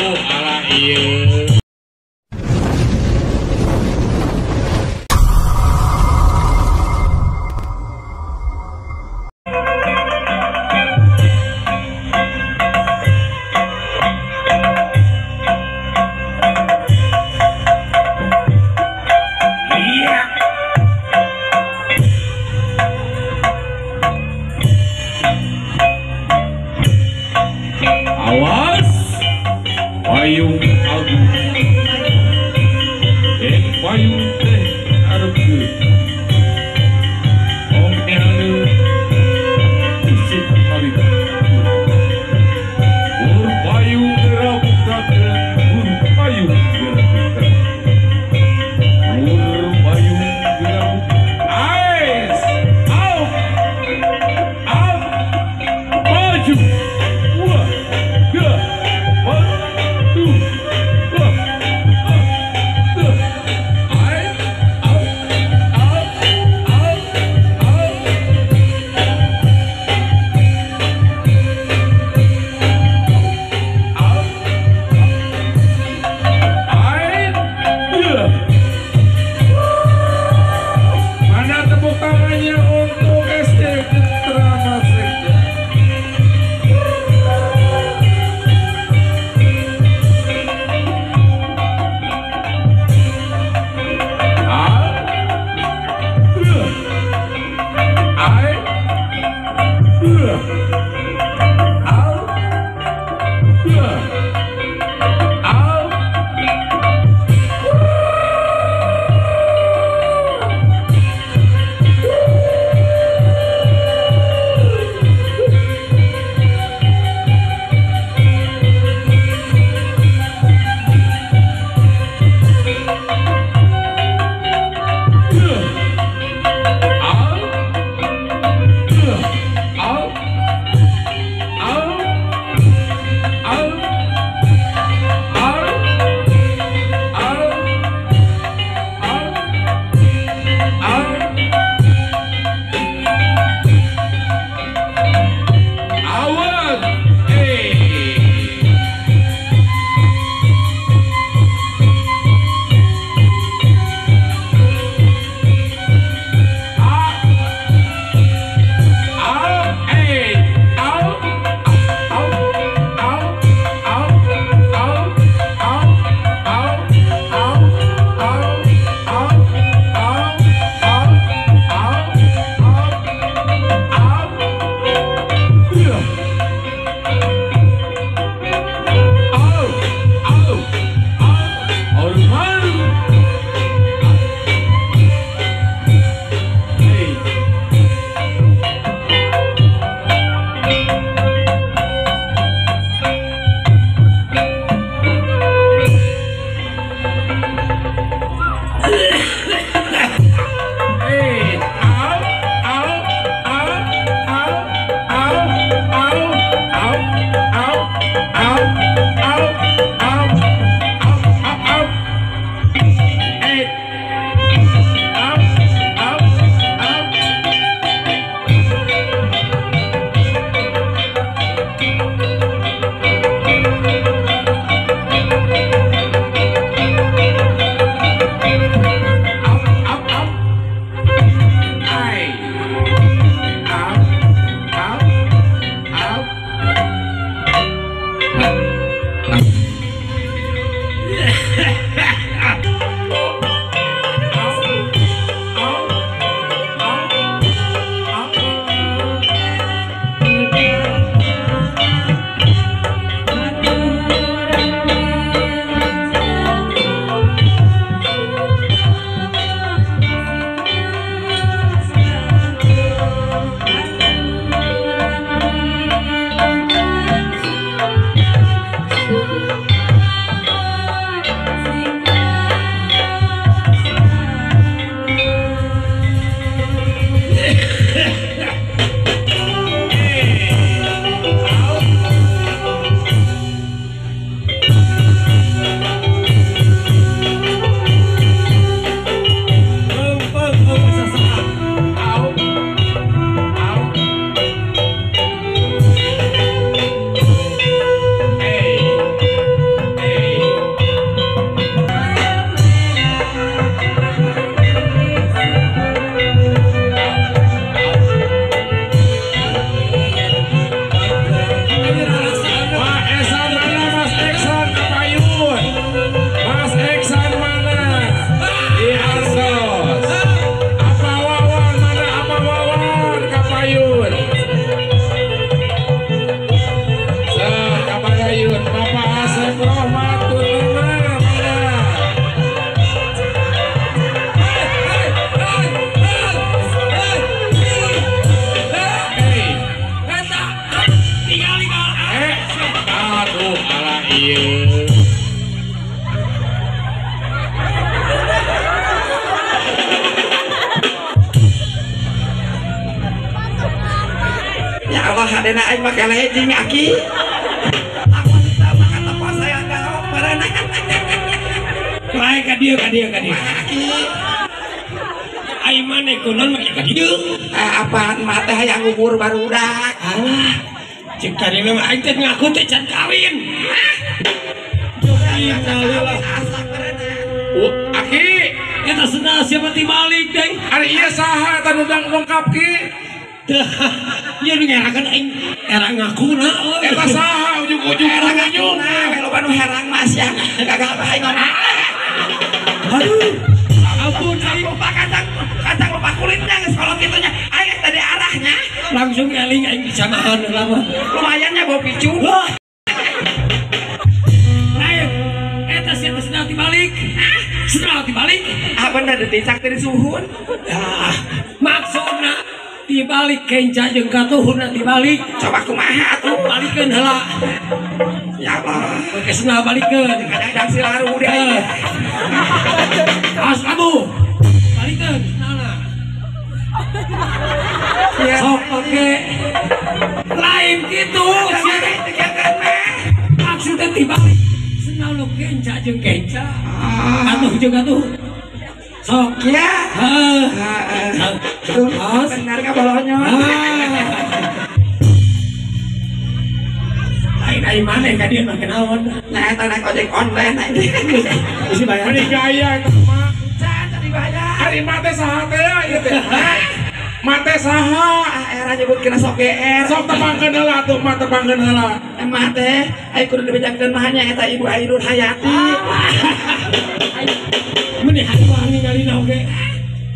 Ala ieu. Awas payung agung payung teh areukeun ong neangeun isih kalita ur payung gerabukakeun ur payung gerabukakeun ur payung gerabuk ais au au maju. 1, 2, 3, 4, 5. Allah hadena aing mah kelejing aki. Lamun teu mah katepo saya galok meureun. Lae ka dieu ka dieu ka dieu. Aki. Ai maneh kunaon make ka dieu? Apaan mah teh hayang ngubur barudak. Alah. Cek tadi mah aing teh ngaku teh can kawin. Innalillah. Aki, eta sendal siapa tibalik deui? Ari ieu saha eta nu dongkap ki? Tah, ieu nu ngerakeun aing era ngakuna euy. Eta saha ujug-ujug era ngakuna, we loba nu herang mah sia. Gagal bae ngomong. Aduh. Ampun aing lupa kacang, kacang lupa kulitnya geus kolot kitu nya. Aing tadi arahnya langsung eling aing dicamahan heula mah. Lumayan nya bau picu. Lain, eta sia teh sendal tibalik. Sendal tibalik. Ah bener diticak teh disuhun. Ah, maksudna dibalik kenca jeung katuhunna dibalik. Coba kumaha atuh? Balikeun heula. Ya Allah. Make sendal balikeun. Kadang-kadang silaru deui aing. Awas kamu. Balikeun sendalna. Sok oke. Lain kitu. Maksudna dibalik. Sendal nu kenca jeung kenca. Katuh jeung katuh. Sok. Ya. Heeh. Benar ka bolonyo. Lain ai maneh ka dieu mah kenaon. Nah eta naik ojek online aing. Isi bayar. Meni gaya eta mah. Can tadi bayar. Ari mah teh saha teh ieu teh? Mah teh saha? Ah era nyebutkeun sok GR. Sok tepangkeun heula atuh mah tepangkeun heula. Emah teh ai kudu dibejakeun mah nya eta Ibu Ainur Hayati. Meni hariwang ningalina oge.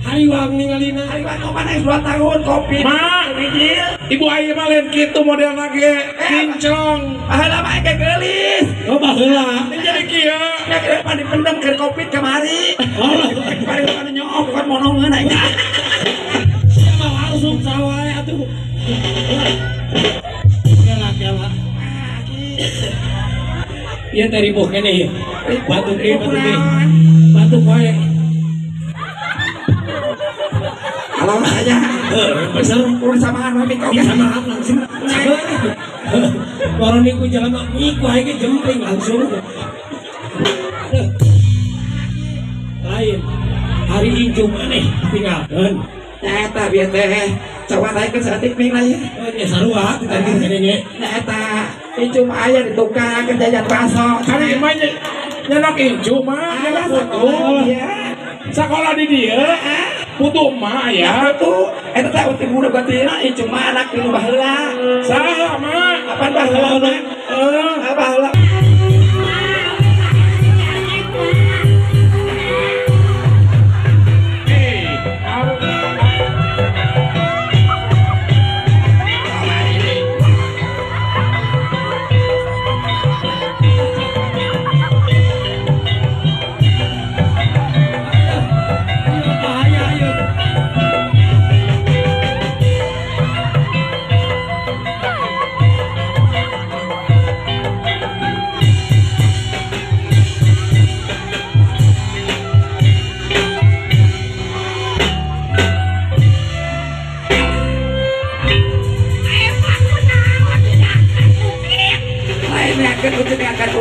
Hariwang ningalina. Hariwang kumaha geus 2 tahun kopi. Ma, Ibu Ayu mah lain kitu modelna ge. Kinclong. Baheula mah ge geulis. Oh baheula. Jadi kieu. Nya kira mah dipendem keur covid kamari. Kamari mah nyook bukan monongeun aing. Sia mah langsung sawae atuh. Kela kela. Ieu teh ribuh keneh ieu. Batuk ieu batuk ieu. Batuk wae. Halo saya. Bener kudu samahan wae mik oge. Samahan langsung. Warone ku jelema mik wae ge jempling langsung. Lain. Hari incu maneh tinggalkeun. Nya eta bieu teh. Coba naikeun saeutik mik lah ieu. Nya sarua tadi keneh nya. Nya eta incu mah aya di tukang keur jajan bakso. Ari mah nyenok incu mah nyenok putu. Sakola di dieu. Putu mah aya. Putu eta teh uti budak batina incu mah anak nu baheula. Saha mah? Apan baheula mah? Heeh, baheula.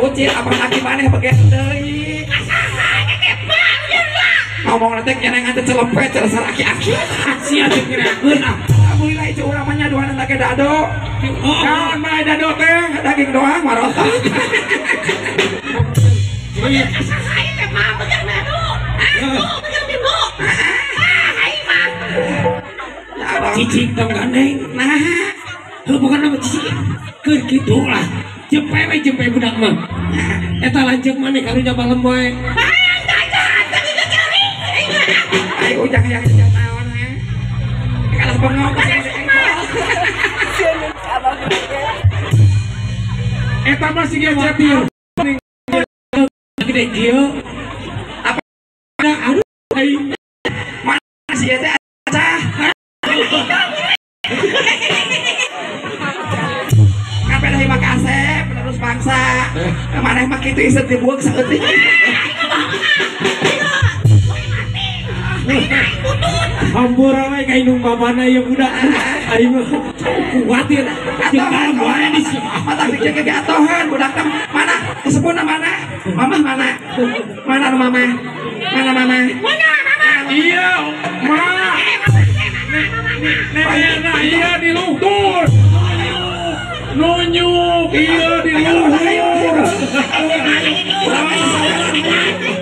Ucil apa laki maneh bagian deui. Ngomong teh kena ngan celepet ceresar aki-aki. Sia teh kirakeun ah. Alhamdulillah itu urang mah nya duanan teh dado. Naon mah dado teh? Daging doang marotok. Cicing tong gandeng. Nah, heuh bukan nama cicing. Keur kitu lah. Jempe we jempe budak mah. Eta lanceuk maneh karunya balem wae. Ai ujang hayang jajan naon he. Kalah bengong Eta mah siga cetir. Gede kieu. Apa? Aduh aing. Mana sih eta acah? Kabeh deui mah kasep penerus bangsa. Maneh mah kitu iseut dibuang saeutik. Hampura we ka indung bapana ieu budak. Aing mah kuatir. Jeung kalem wae di sia. Mata pikir ke atohan budak teh mana? Kesebuna mana? Mamah mana? Mana nu mamah? Mana mamah? Mana mama? Iya, ma. Nenekna iya di luhur. Nunjuk iya di luhur. Urang mah sasaweran.